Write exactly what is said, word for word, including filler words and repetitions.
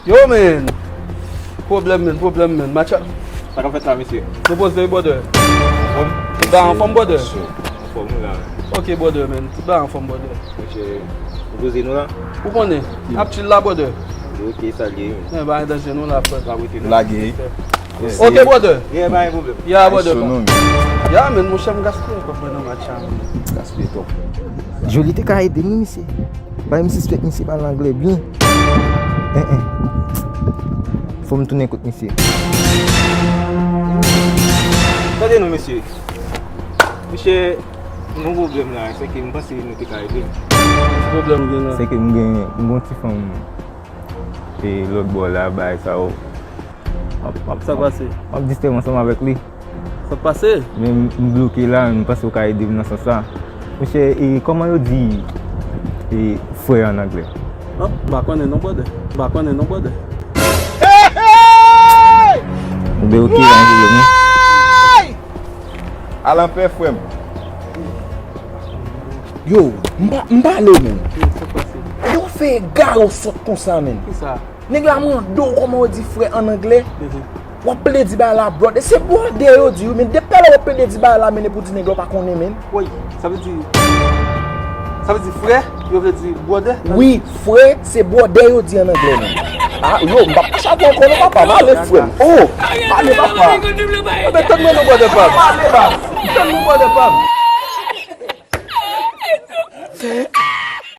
Yo, man! Pwoblèm, man, pwoblèm, man. Match ap... Sa k ap fèt la, mesye? Nou poze, brother. Anfòm? Tout bagay anfòm, brother? Anfòm, wi, la. Ok, brother, man. Tout bagay anfòm, brother. Mesye, nou poze nou la? Ou konnen, ap chill la, brother. Ok, sa l ye, man. Men, bagay danje nou la, frè. N ap rete nou. Lage. Ok, brother. Yeah, pa gen pwoblèm. Yeah, brother. Ya, man, monchè, m gaspiye kòb mwen nan match la, man. Gaspiye twòp. Joly te ka ede m, wi, mesye. Bay m sispèk misye pale anglè byen. En, en. Fò m tounen kot misye. Tande non, mesye. Mesye, m gon pwoblèm la, se ke m panse nou te ka ede m. Ki pwoblèm ou gen la? Se ke m gen, m gon ti fanm e lòt bò la, bagay sa yo. M ap, m ap, sa pase? M ap distè m ansanm avèk li. Sa pase? Men m, m bloke la, m panse w ka ede m nan sans sa. Monchè, e kòman yo di e frè an anglè? An, m pa konnen non, brother. M pa konnen non, brother. Oubyen ok, pa gen pwoblèm non. Al anpè, frè m. Yo, m pa, m pale, men. Yo fè egare w sòt konsa, men. Kisa? Nèg la mande w kòman yo di frè an anglè. W ap plede di bagay la brother. Se brother yo di wi, men depi talè w ap plede di bagay la, men e pou di nèg la w pa konnen, men. Woy, sa vle di, sa vle di frè, yo vle di brother? Wi, frè, se brother yo di an anglè, men. A, yo, m p ap mache avè w ankò non, papa. M ale, frè m. Oh, m ale, papa. Enben, tann mwen non, brother pa m. M ale, papa. Tann mwen, brother pa m.